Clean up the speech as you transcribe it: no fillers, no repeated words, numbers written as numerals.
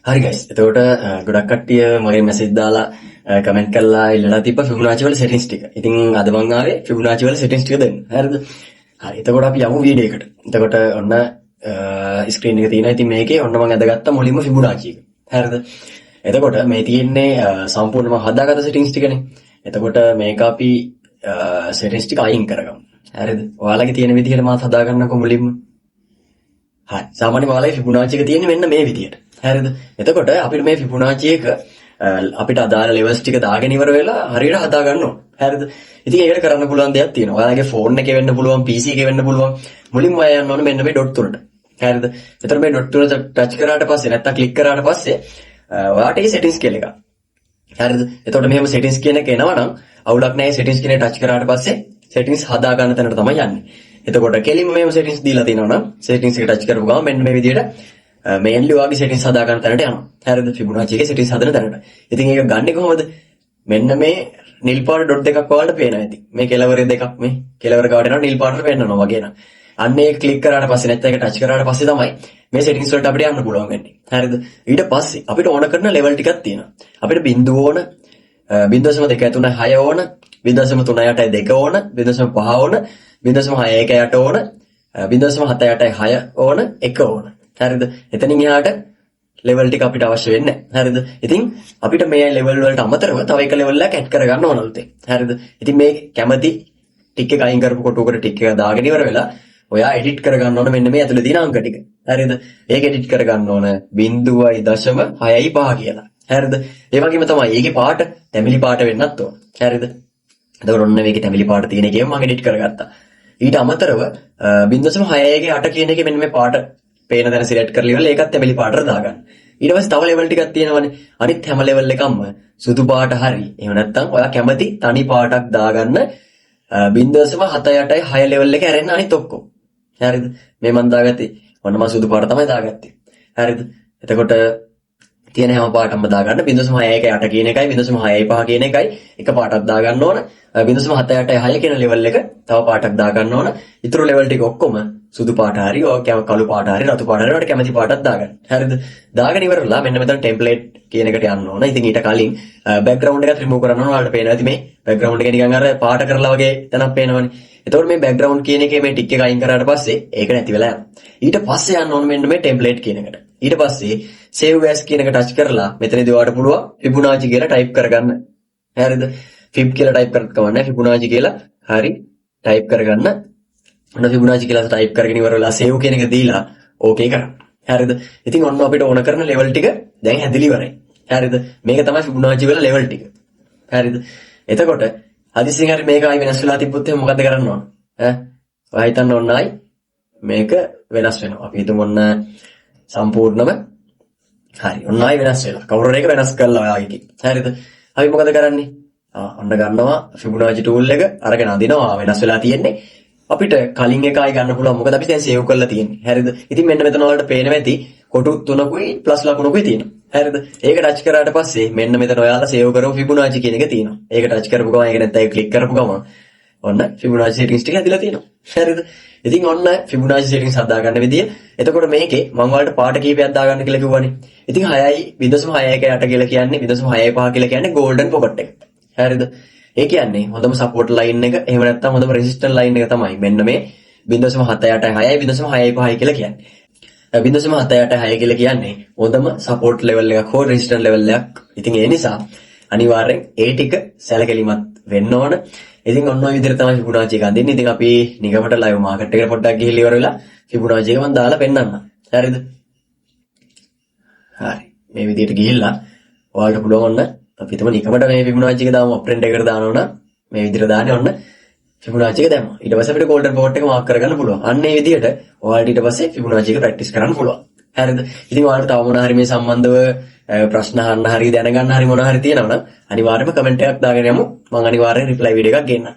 හරි ගයිස්, එතකොට ගොඩක් කට්ටිය මගේ මැසේජ් දාලා කමෙන්ට් කරලා ඉල්ලලා තිබ්බ ෆිබොනාචි වල සෙටින්ග්ස් ටික. ඉතින් අද මං ආවේ ෆිබොනාචි වල සෙටින්ග්ස් ටික දෙන්න. හරිද? හරි. එතකොට අපි යමු වීඩියෝ එකට. එතකොට ඔන්න ස්ක්‍රීන් එක තියෙනවා. ඉතින් මේකේ ඔන්න මං ඇදගත්ත මුලින්ම ෆිබොනාචි එක. හරිද? එතකොට මේ තියෙන්නේ සම්පූර්ණයෙන්ම හදාගත්ත සෙටින්ග්ස් ටිකනේ. එතකොට මේක අපි සෙටින්ග්ස් ටික අයින් කරගමු. හරිද? ඔයාලගේ තියෙන විදිහට මාත් හදාගන්නකො මුලින්ම. හරි. සාමාන්‍යයෙන් ඔයාලගේ ෆිබොනාචි එක තියෙන්නේ මෙන්න මේ විදිහට. හරිද? එතකොට අපිට මේ ෆිබොනාචි එක අපිට අදාළ ලෙවල්ස් ටික දාගෙන ඉවර වෙලා හරියට හදා ගන්න ඕන. හරිද? ඉතින් ඒකට කරන්න පුළුවන් දෙයක් තියෙනවා. ඔයාලගේ ෆෝන් එකේ වෙන්න පුළුවන්, PC එකේ වෙන්න පුළුවන්. මුලින්ම ඔයා යන්න ඕන මෙන්න මේ ඩොට් තුනට. හරිද? එතකොට මේ ඩොට් තුන ටච් කරාට පස්සේ, නැත්තම් ක්ලික් කරාට පස්සේ ඔයාට ඒ සෙටින්ග්ස් කියලා එකක්. හරිද? එතකොට මෙහෙම සෙටින්ග්ස් කියන එක එනවා නම් අවුලක් නෑ. සෙටින්ග්ස් කියන එක ටච් කරාට පස්සේ සෙටින්ග්ස් හදා ගන්න තැනට තමයි යන්නේ. එතකොට කෙලින්ම මෙහෙම සෙටින්ග්ස් දීලා තියෙනවා නම් සෙටින්ග්ස් එක ටච් කරපු ගමන් මෙන්න මේ විදිහට මේන්ලි ඔයාගේ සෙටින්ග්ස් හදා ගන්න තැනට යනවා. හරිද? ෆිබොනාචි එකේ සෙටින්ග්ස් හදන තැනට. ඉතින් ඒක ගන්නෙ කොහොමද? මෙන්න මේ නිල් පාට ඩොට් දෙකක් ඔයාලට පේනවා ඇති. මේ කෙලවරේ දෙකක්, මේ කෙලවර ගාවට යනවා නිල් පාටට පෙන්නනවා වගේ නම්. අන්න ඒක ක්ලික් කරාට පස්සේ, නැත්නම් ඒක ටච් කරාට පස්සේ තමයි මේ සෙටින්ග්ස් වලට අපිට යන්න පුළුවන් වෙන්නේ. හරිද? ඊට පස්සේ අපිට ඕන කරන ලෙවල් ටිකක් තියෙනවා. අපිට බිංදුව ඕන, 0.236 ඕන, 0.382 ඕන, 0.5 ඕන, 0.618 ඕන, 0.786 ඕන, 1 ඕන. හරිද? එතනින් එහාට ලෙවල් ටික අපිට අවශ්‍ය වෙන්නේ නැහැ. හරිද? ඉතින් අපිට මේ ලෙවල් වලට අමතරව තව එක ලෙවල් එකක් ඇඩ් කරගන්න ඕන අලුතෙන්. හරිද? ඉතින් මේ කැමති ටික් එක අයින් කරපු කොටුවකට ටික් එක දාගෙන ඉවර වෙලා ඔයා එඩිට් කරගන්න ඕන මෙන්න මේ ඇතුලේ තියෙන අංක ටික. හරිද? ඒක එඩිට් කරගන්න ඕන 0.65 කියලා. හරිද? ඒ වගේම තමයි ඒකේ පාට තැමිලි පාට වෙන්නත් ඕන. හරිද? එතකොට ඔන්න මේකේ තැමිලි පාට තියෙන එකේම මම එඩිට් කරගත්තා. ඊට අමතරව 0.6 8 කියන එකේ මෙන්න මේ පාට පේන තැන සිලෙක්ට් කරලා ඉවරලා ඒකත් තැමිලි පාටට දාගන්න. ඊට පස්සේ තව ලෙවල් ටිකක් තියෙනවනේ. අනිත් හැම ලෙවල් එකක්ම සුදු පාට හරි, එහෙම නැත්නම් ඔයා කැමති තනි පාටක් දාගන්න. 0.786 ලෙවල් එක ඇරෙන්න අනිත් ඔක්කොම. හරිද? මේ මං දාගත්තේ. ඔන්න මං සුදු පාට තමයි දාගත්තේ. හරිද? එතකොට තියෙන හැම පාටක්ම දාගන්න. 0.61 කියන එකයි 0.65 කියන එකයි එක පාටක් දාගන්න ඕන. 0.786 කියන ලෙවල් එක තව පාටක් දාගන්න ඕන. ඉතුරු ලෙවල් ටික ඔක්කොම සුදු පාට හරි, ඔය කළු පාට හරි, රතු පාට හරි, ඔයාලට කැමති පාටක් දාගන්න. හරිද? දාගෙන ඉවරලා මෙන්න මෙතන ටෙම්ප්ලේට් කියන එකට යන්න ඕන. ඉතින් ඊට කලින් බෑග්ග්‍රවුන්ඩ් එකත් රිමූව් කරන්න ඕන. ඔයාලට පේනවා ඇති මේ බෑග්ග්‍රවුන්ඩ් එක නිකන් අර පාට කරලා වගේ තැනක් පේනවනේ. එතකොට මේ බෑග්ග්‍රවුන්ඩ් කියන එකේ මේ ටික් එක අයින් කරාට පස්සේ ඒක නැති වෙලා යනවා. ඊට පස්සේ යන්න ඕන මෙන්න මේ ටෙම්ප්ලේට් කියන එකට. ඊට පස්සේ save as කියන එක ටච් කරලා මෙතනදී ඔයාලට පුළුවන් ෆිබොනාචි කියලා ටයිප් කරගන්න. හරිද? ෆිබ් කියලා ටයිප් කරත් කමක් නැහැ. ෆිබොනාචි කියලා හරි ටයිප් කරගන්න. ඔන්න ෆිබොනාචි කියලා ටයිප් කරගෙන ඉවර වෙලා සේව් කියන එක දීලා ඕකේ කරන්න. හරිද? ඉතින් ඔන්න අපිට ඕන කරන ලෙවල් ටික දැන් හැදිලි ඉවරයි. හරිද? මේක තමයි ෆිබොනාචි වල ලෙවල් ටික. හරිද? එතකොට හදිස්සියෙන් හරි මේක ආයි වෙනස් වෙලා තිබ්බොත් එහෙනම් මොකද්ද කරන්න ඕන? ඈ, ඔයා හිතන්න ඔන්න ආයි මේක වෙනස් වෙනවා. අපි හිතමු ඔන්න සම්පූර්ණම හරි. ඔන්න ආයි වෙනස් වෙලා. කවුරු හරි එක වෙනස් කරලා ඔයාගේ. හරිද? අපි මොකද කරන්නේ? ආ, ඔන්න ගන්නවා ෆිබොනාචි ටූල් එක අරගෙන අදිනවා. වෙනස් වෙලා තියෙන්නේ. අපිට කලින් එක ආයි ගන්න පුළුවන්. මොකද අපි දැන් සේව් කරලා තියෙන්නේ. හරිද? ඉතින් මෙන්න මෙතන ඔයාලට පේනවා ඇති කොටු තුනකුයි ප්ලස් ලකුණකුයි තියෙනවා. හරිද? ඒක ටච් කරාට පස්සේ මෙන්න මෙතන ඔයාලා සේව් කරපු ෆිබොනාචි කියන එක තියෙනවා. ඒක ටච් කරපු ගමන්, ඒක නැත්නම් ඒක ක්ලික් කරපු ගමන් ඔන්න ෆිබොනාචි සෙටින්ග්ස් ටික හැදිලා තියෙනවා. හරිද? ඉතින් ඔන්න ෆිබොනාචි සෙටින්ග්ස් හදාගන්න විදිය. එතකොට මේකේ මම ඔයාලට පාට කීපයක් දාගන්න කියලා කිව්වනේ. ඉතින් 6යි 0.61 කියලා කියන්නේ, 0.65 කියලා කියන්නේ ගෝල්ඩන් පොකට් එක. හරිද? ඒ කියන්නේ හොඳම සපෝට් ලයින් එක, එහෙම නැත්නම් හොඳම රෙසිස්ටන්ස් ලයින් එක තමයි මෙන්න මේ 0.786යි 0.65යි කියලා කියන්නේ. 0.786 කියලා කියන්නේ හොඳම සපෝට් ලෙවල් එකක් හෝ රෙසිස්ටන්ස් ලෙවල් එකක්. ඉතින් ඒ නිසා අනිවාර්යෙන් ඒ ටික සැලකිලිමත් වෙන්න ඕන. ඉතින් ඔන්න ඔය විදිහට තමයි ෆිබොනාචි එක අඳින්නේ. ඉතින් අපි නිගමට ලයිව් මාකට් එකට පොඩ්ඩක් ගිහිල්ලා ඉවර වෙලා ෆිබොනාචි එක මම දාලා පෙන්නන්නම්. හරිද? හරි. මේ විදිහට ගිහිල්ලා ඔයාලට පුළුවන් ඔන්න අපි හිතමු නිකමට මේ ෆිබොනාචි එක දාමු. අප් ට්‍රෙන්ඩ් එකට දානවා නම් මේ විදිහට දාන්නේ. ඔන්න ෆිබොනාචි එක දැම්මා. ඊට පස්සේ අපිට ගෝල්ඩන් පොකට් එක මාක් කරගන්න පුළුවන්. අන්න ඒ විදිහට ඔයාලට ඊට පස්සේ ෆිබොනාචි එක ප්‍රැක්ටිස් කරන්න පුළුවන්. හරිද? ඉතින් ඔයාලට තව මොන හරි මේ සම්බන්ධව ප්‍රශ්න අහන්න හරි, දැනගන්න හරි, මොන හරි තියෙනවා නම් අනිවාර්යයෙන්ම කමෙන්ට් එකක් දාගෙන යමු. මම අනිවාර්යෙන් රිප්ලයි වීඩියෝ එකක් ගේන්නම්.